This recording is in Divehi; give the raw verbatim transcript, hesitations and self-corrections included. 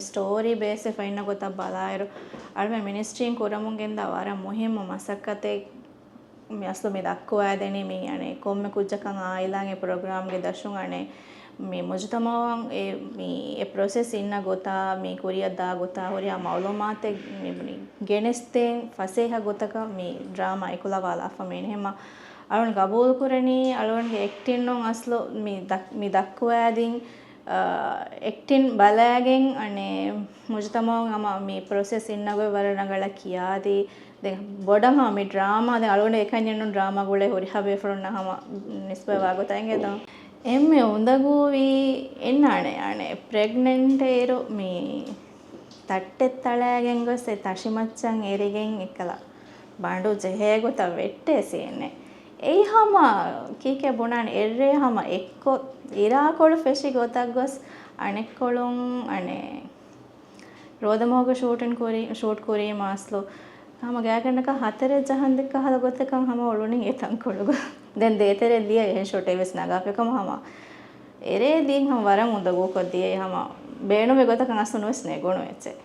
ސްޓޯރީ ބޭސްވެފަ އިންނަ ގޮތަށް ބަލާއިރު، އަޅުމެން މިނިސްޓްރީން ކުރަމުން ގެންދާ ވަރަށް މުހިއްމު މަސައްކަތެއް މި އަސްލު މި ދައްކުވައިދެނީ. މި އަނެއް ކޮންމެ ކުއްޖަކަށް އާއިލާގެ ޕްރޮގްރާމްގެ ދަށުން އަނެއް މި މުޖުތަމަޢަށް އެ، މި އެ ޕްރޮސެސް އިންނަ ގޮތާ، މި ކުރިއަށް ދާ ގޮތާ ހުރިހާ މަޢުލޫމާތެއް މި، މި ގެނެސްދޭން ފަސޭހަ ގޮތަކަށް މި ޑްރާމާ އެކުލަވާލާފަ މި އެހެންމަ އަޅުން ގަބޫލު ކުރަނީ އަޅުންގެ އެކްޓިން އަސްލު މި ދައް-، މި ދައްކުވައިދިން އެކްޓިން ބަލައިގެން އަނެއް މުޖުތަމަޢުން ހަމަ މި ޕްރޮސެސް އިންނަ ގޮތް ވަރަށް ރަނގަޅަށް ކިޔާދީ، ދެން ބޮޑަށް ހަމަ މި ޑްރާމާ ދެން އަޅުގަނޑު އެކަންޏެއްނު ޑްރާމާ ގުޅޭ ހުރިހާ ބޭފުޅުންނަށް ހަމަ ނިސްބަތްވާ ގޮތަށް އެނގޭ ދޯ. އެންމެ އުނދަގޫވީ އެންނާނެ އަނެއް ޕްރެގްނެންޓް އިރު މި ތައްޓެއް ތަޅައިގެން ގޮސް އެ ތަށިމައްޗަށް އެރިގެން އެކަލަ ބަނޑު ޖެހޭ ގޮތަށް ވެއްޓޭ ސީނެއް. އެއީ ހަމަ ކީކޭ ބުނާނެ އެއްރޭ ހަމަ އެއްކޮށް އިރާކޮޅު ފެށި ގޮތަށް ގޮސް އަނެއްކޮޅުން އަނެއް ރޯދަމަހުގެ ޝޫޓިން ކުރީ، ޝޫޓް ކުރީމަ އަސްލު ހަމަ ގާތްގަނޑަކަށް ހަތަރެއް ޖަހަން ދެއްކާ ހަލަ ގޮތަކަށް ހަމަ އުޅުނީ އެ ތަންކޮޅުގަ. ދެން ދޭތެރެ ދިޔަ އެހެން ޝޮޓެއް ވެސް ނަގާފިކަމަ ހަމަ އެރޭ ދީން ހަމަ ވަރަށް އުނދަގޫކޮށް ދިޔައީ ހަމަ ބޭނުމެއް ގޮތަކަށް އަސްލު ނުވެސް ނެގުނު އެއްޗެއް.